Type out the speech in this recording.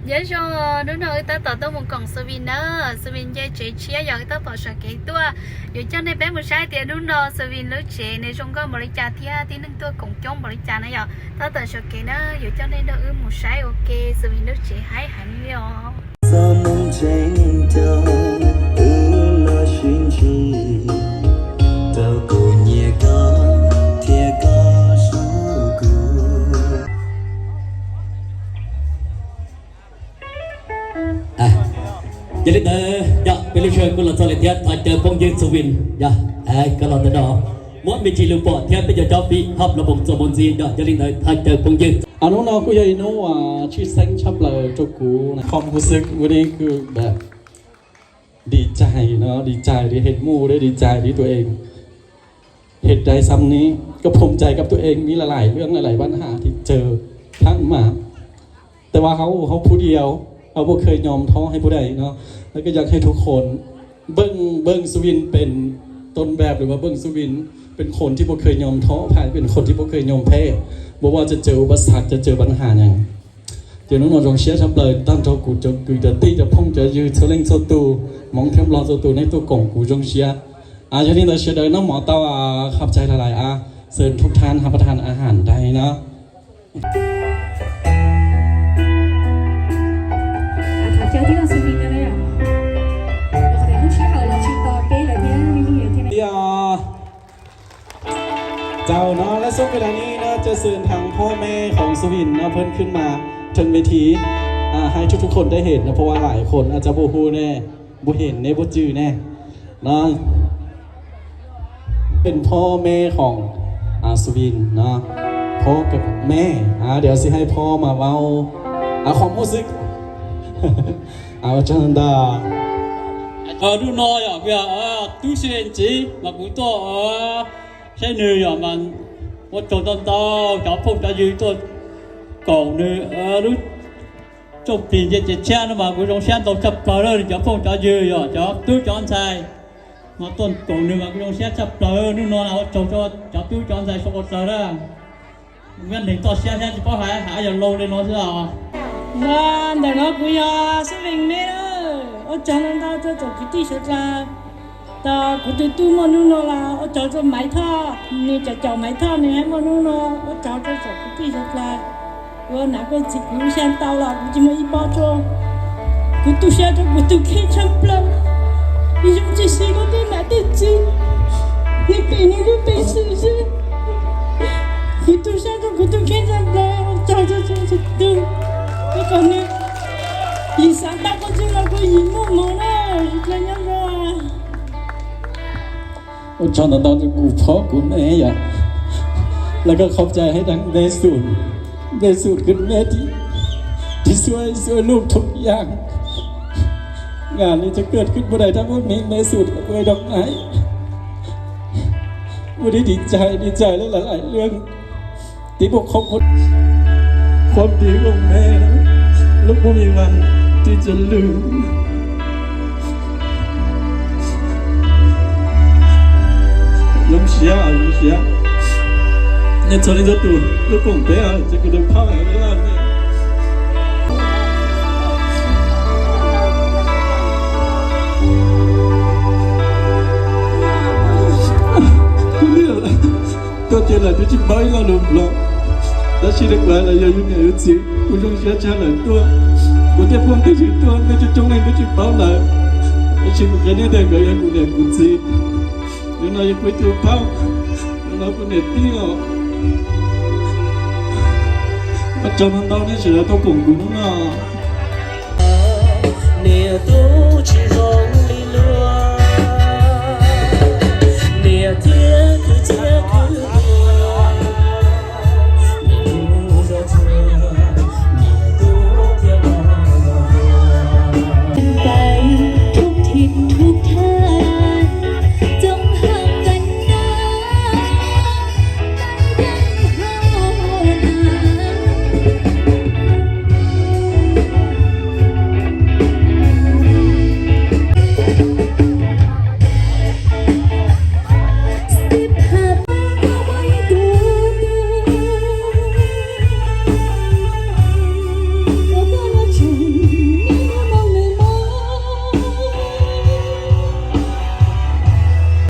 Nhớ cho đứa nào ư ta tỏ tông một cổng Sơ Vin đó, Sơ Vin dê chế chia giờ ư ta tỏ sở kế tua. Dù cho nên bé một sai tiệt đứa nào Sơ Vin lưới chế nên trong con một lấy trà thiê tí nâng tua cổng chống một lấy trà này giờ. Ta tỏ sở kế đó, dù cho nên đâu ư một sai ok, Sơ Vin lưới chế hái hẳn đi ó. Sa mông chêng cho ư lo xin chi. Tao cô nhẹ có, thiê có su cu. ອ່ະ ຢ່າລືມເດີ ຢາກເປັນຜູ້ຊ່ວຍ ກຸນລະຊອລເທຍ ຖ້າເຈີພົງຢືນສຸວິນ ຢ່າ ເອີ ກະລອນຕະດອ ມວນເວທີລູກປອດ ທຽບເປັນເຈົ້າເຈົ້າປີ ຮັບລະບົງໂຊມົນຊີ ຢ່າ ຢ່າລືມເດີ ຖ້າເຈີພົງຢືນ. ອະນຸນອກ ຜູ້ໃຫຍ່ນຸ ອາ ຊື່ແຊງ ຊັບເລີ ໂຕກູນະ ຄວາມຮູ້ສຶກມື້ນີ້ຄືແບບ ດີໃຈເນາະ ດີໃຈທີ່ເຫັນໝູ່ ໄດ້ດີໃຈທີ່ຕົວເອງເຮັດໄດ້ຊ່ຳນີ້ ກໍພູມໃຈກັບຕົວເອງ. ມີຫຼາຍໆເລື່ອງ ຫຼາຍໆບັນຫາທີ່ເຈີຜ່ານມາ ແຕ່ວ່າເຮົາ ເຮົາຜູ້ດຽວ ເຮົາບໍ່ເຄີຍຍອມທໍ້ໃຫ້ຜູ້ໃດເນາະ. ແລ້ວກໍຢາກໃຫ້ທຸກຄົນເບິ່ງ ເບິ່ງສຸວິນເປັນຕົ້ນແບບ ຫຼືວ່າເບິ່ງສຸວິນເປັນຄົນທີ່ບໍ່ເຄີຍຍອມທໍ້ໃຜ ເປັນຄົນທີ່ບໍ່ເຄີຍຍອມແພ້ ບໍ່ວ່າຈະເຈີອຸປະສັກ ຈະເຈີບັນຫາຫຍັງ. Tiểu nông nọ dòng xe sắp lời, tan trâu củ trâu cừu, trâu ti, trâu phong, trâu dư, trâu lênh, trâu tù, móng thêm lo, trâu tù, nét tô cổng củ dòng xe. ອ່າ ຢ່າງນີ້ເດີ ເຊຍເດີ ນ້ອງໝໍເຕົ້າ ອ່າ ຂອບໃຈຫຼາຍໆ ອ່າ ເຊີນທຸກທ່ານຮັບປະທານອາຫານໄດ້ເນາະ. ອ່າ ເຈົ້າເນາະ ແລະ ຊ່ວງເວລານີ້ເນາະ ຈະເຊີນທາງພໍ່ແມ່ຂອງສຸວິນເນາະ ເພິ່ນຂຶ້ນມາເທິງເວທີ ອ່າ ໃຫ້ທຸກໆຄົນໄດ້ເຫັນເນາະ ເພາະວ່າຫຼາຍຄົນອາດຈະບໍ່ຮູ້ແນ່ ບໍ່ເຫັນແນ່ ບໍ່ຈື່ແນ່ເນາະ ເປັນພໍ່ແມ່ຂອງ ອ່າ ສຸວິນເນາະ ພໍ່ກັບແມ່ ອ່າ ດຽວຊິໃຫ້ພໍ່ມາເວົ້າ ອ່າ ຄວາມຮູ້ສຶກ Alo, chào đón ta. Ờ, đu no yỏ kìa, ờ, tú xuyên chỉ, mà cú to, ờ, sẽ nư yỏ mà, ủa, chào đón ta, cháu phong cháu dư tôi, cậu nư, ờ, lũ, chụp phim dễ chết chết nó mà, cú trong sáng tàu chập cờ đó, cháu phong cháu dư yỏ, cháu tú cháu ăn sai. Mà tuần cậu nư mà, cú trong sáng chập cờ, đu no là, ủa, chào cho, cháu tú cháu ăn sai, sao có cờ đó. ແມ່ນເຫັນຕອນເຊຍແທ້ຊິພໍຫາ ຫາຢ່າໂລເລີຍເນາະເຊື່ອ. ວ່າແຕ່ເນາະ ກູຢາສະເວັງເມ ໂອຈານນະ ເຈົ້າ ເຈົ້າ ເຈົ້າ ກິຕິ ເຊຕາ ຕາ ກູຕູຕູ້ ມໍນູໂນລາ ໂອ ເຈົ້າ ເຈົ້າ ໄມທອດ ນີ້ ເຈົ້າ ເຈົ້າ ໄມທອດ ນີ້ ໃຫ້ມໍນູໂນ ໂອ ເຈົ້າ ເຈົ້າ ເຈົ້າ ກິຕິ ເຊຕາ Ơ, nà kơ chì kú siang tàu lọ, kú chì mơ y pó chô. Kú tù siang chô, kú tù khê chăm plơ. Y yong chì xì kô tê mẹ tê chì. Nì pì nì kú pì sì sì. Kú tù siang chô, kú tù khê chăm plơ. Chô chô chô chô tù. Kơ kô nì. Y sáng tàu kô chô lọ kô y mô mô nà. Y chô nhâm rô. ໂອ ຈອນ ຕອນ ຕອນ ກູພໍ່ ກູແມ່ ຢາກ ແລ້ວກໍຂອບໃຈໃຫ້ທັງແມ່ສູນ ແມ່ສູນຄືແມ່ທີ່ ທີ່ຊ່ວຍ ຊ່ວຍລູກທຸກຢ່າງ. ງານນີ້ຈະເກີດຂຶ້ນບໍ່ໄດ້ ຖ້າບໍ່ມີແມ່ສູນກັບເອື້ອຍດອກໄມ້. ມື້ນີ້ດີໃຈ ດີໃຈຫຼາຍໆເລື່ອງ ທີ່ພວກເຂົາຄົນ ຄວາມດີຂອງແມ່ ລູກບໍ່ມີວັນທີ່ຈະລືມ. ລົງເຊຍ ລົງເຊຍ ເນໂຊເນໂຊຕູ ລູກກົງເປ ຈະກະດູກເຜົາ Tôi chỉ là đứa chị bói lo lùm lo. Đó chỉ được gọi là do những ngày ước gì. Cô trong sẽ trả lời tôi. Cô tiếp phong cái gì tôi, nên cho trong này đứa chị báo lại. Đó chỉ một cái nét đẹp gọi là cô đẹp của chị. Đứa nào cũng quấy tôi báo. Đứa nào cũng đẹp tí rồi. Bắt cho nó tao nên sẽ là tao cũng cũng nó. ເນຍຕູ ຊິຮ້ອງລີລວ ເນຍທຽ ຄືທຽ ຄື